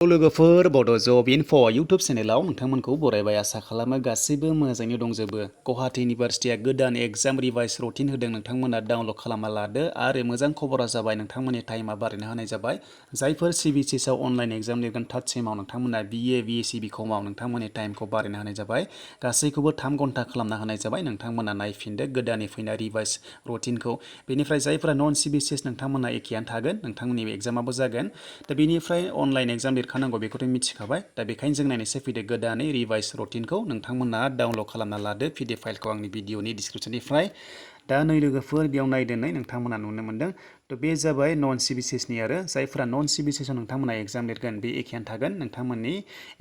लोगोफोर बड' जब enough' YouTube चेनेलाव नोंथांमोनखौ बरायबाय आसा खालामो गासैबो मोजाङैनो दंजोबो। गौहाटी इउनिभारसिटिया गोदान एग्जाम रिभाइस रुटिन होदों, नोंथांमोना डाउनलड खालामना लादो आरो मोजां खबरा जाबाय नोंथांमोननि टाइमा बारायना होनाय जाबाय। जायफोर CBCS आव अनलाइन एग्जाम लिरगोन थार्ड सेमाव नोंथांमोना BA B.Sc B.Comआव नोंथांमोननि टाइमखौ बारायना होनाय जाबाय। गासैखौबो 3 घन्टा खालामना होनाय जाबाय। नोंथांमोना नायफिनदो गोदानै फैनाय रिभाइस रुटिनखौ। बेनिफ्राय जायफोरा नन CBCS नोंथांमोना एखेयानो थागोन, नोंथांमोननि एग्जामाबो जागोन। दा बेनिफ्राय अनलाइन एग्जाम खानांगौ बेखौथ' मिथिखाबाय। दा बेखायनो जों नायनोसै फैदो गोदानै रिभाइस रुटिनखौ नोंथांमोना डाउनलड खालामना लादो PDF फाइलखौ आंनि भिडिअनि डिसक्रिपसननिफ्राय। दा नै लोगोफोर बेयाव नायदो नै नोंथांमोना नुनो मोन्दों। थ' बे जाबाय नन CBCSनि आरो जायफोरा नन CBCS आव नोंथांमोना एग्जाम लिरगोन बे एखेयानो थागोन। नोंथांमोननि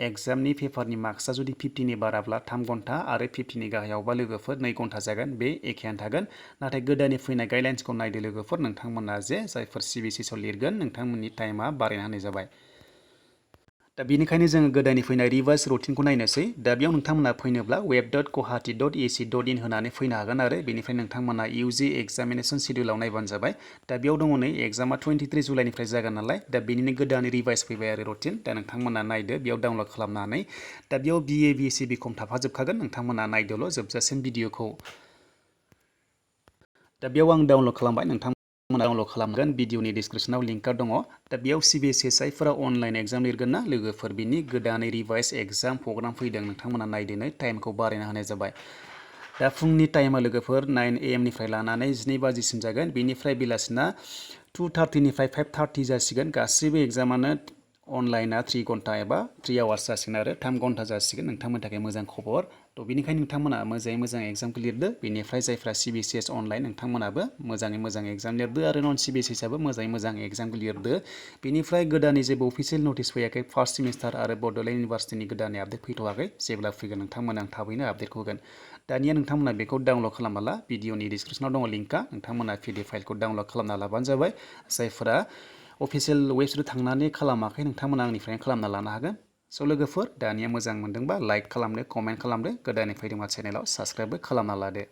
एग्जामनि पेपारनि मार्क्सआ जुदि 50नि बाराब्ला 3 घन्टा आरो 50नि गाहायावबा लोगोफोर 2 घन्टा जागोन, बे एखेयानो थागोन। नाथाय गोदानै फैनाय गाइडलाइन्सखौ नायदो लोगोफोर, नोंथांमोना जे जायफोर CBCS आव लिरगोन नोंथांमोननि टाइमा बारायना होनाय जाबाय। दा बेनिखायनो जोङो गोदानै फैनाय रिभाइस रुटिनखौ नायनोसै। दा बेयाव नोंथांमोना फैनोब्ला web.guwahati.ac.in होनानै फैनो हागोन आरो बेनिफ्राय नोंथांमोना UG एग्जामिनेसन सिडिउलाव नायबानो जाबाय। दा बेयाव दङ नै एग्जामा 23 जुलाइनिफ्राय जागोन नालाय, दा बेनिनो गोदान रिभाइस फैबाय आरो रुटिन। दा नोंथांमोना नायदो बेयाव डाउनलड खालामनानै। दा बेयाव BA B.Sc B.Com थाफाजोबखागोन, नोंथांमोना नायदोल' जोबजासिम भिडिअखौ। दा बेयाव आं डाउनलड खालामबाय, नोंथांमोना डाउनलड खालामगोन। भिडिअनि डिसक्रिपसनाव लिंकआ दङ। दा बेयाव CBCS जायफोरा अनलाइन एग्जाम लिरगोन ना लोगोफोर, बिनि गोदानै रिभाइस एग्जाम प्रग्राम फैदों, नोंथांमोना नायदो टाइमखौ बारायना होनाय जाबाय। दा फुंनि टाइमा लोगोफोर 9 AM निफ्राय लानानै 12 बाजिसिम जागोन। बेनिफ्राय बेलासिना 2:30 निफ्राय 5:30 जासिगोन। गासैबो एग्जामानो अनलाइना 3 घन्टा एबा 3 आवार्स जासिगोन आरो 3 घन्टा जासिगोन। नोंथांमोननि थाखाय मोजां खबर। थ' बेनिखायनो नोंथांमोना मोजाङै मोजां एग्जामखौ लिरदो। बेनिफ्राय जायफ्रा CBCS अनलाइन नोंथांमोनाबो मोजाङै मोजां एग्जाम लिरदो आरो नन CBCS आबो मोजाङै मोजां एग्जामखौ लिरदो। बेनिफ्राय गोदानै जेबो अफिसियेल नटिस फैयाखै फार्स्ट सेमिस्टार आरो बड'लेण्ड इउनिभारसिटिनि गोदानै आपडेट फैथ'वाखै। जेब्ला फैगोन नोंथांमोना आं थाबैनो आपडेटखौ होगोन। दानिया नोंथांमोना बेखौ डाउनलड खालामला, भिडिअनि डिसक्रिपसनाव दङ लिंकआ, नोंथांमोना PDF फाइलखौ डाउनलड खालामना लाबानो जाबाय। जायफोरा अफिसियेल वेबसाइटआव थांनानै खालामाखै नोंथांमोना आंनिफ्रायनो खालामना लानो हागोन। स' लोगोफोर दानिया मोजां मोनदोंबा लाइक खालामदो, कमेन्ट खालामदो, गोदानै फैदोंबा चेनेलाव साबस्क्राइबबो खालामना लादो।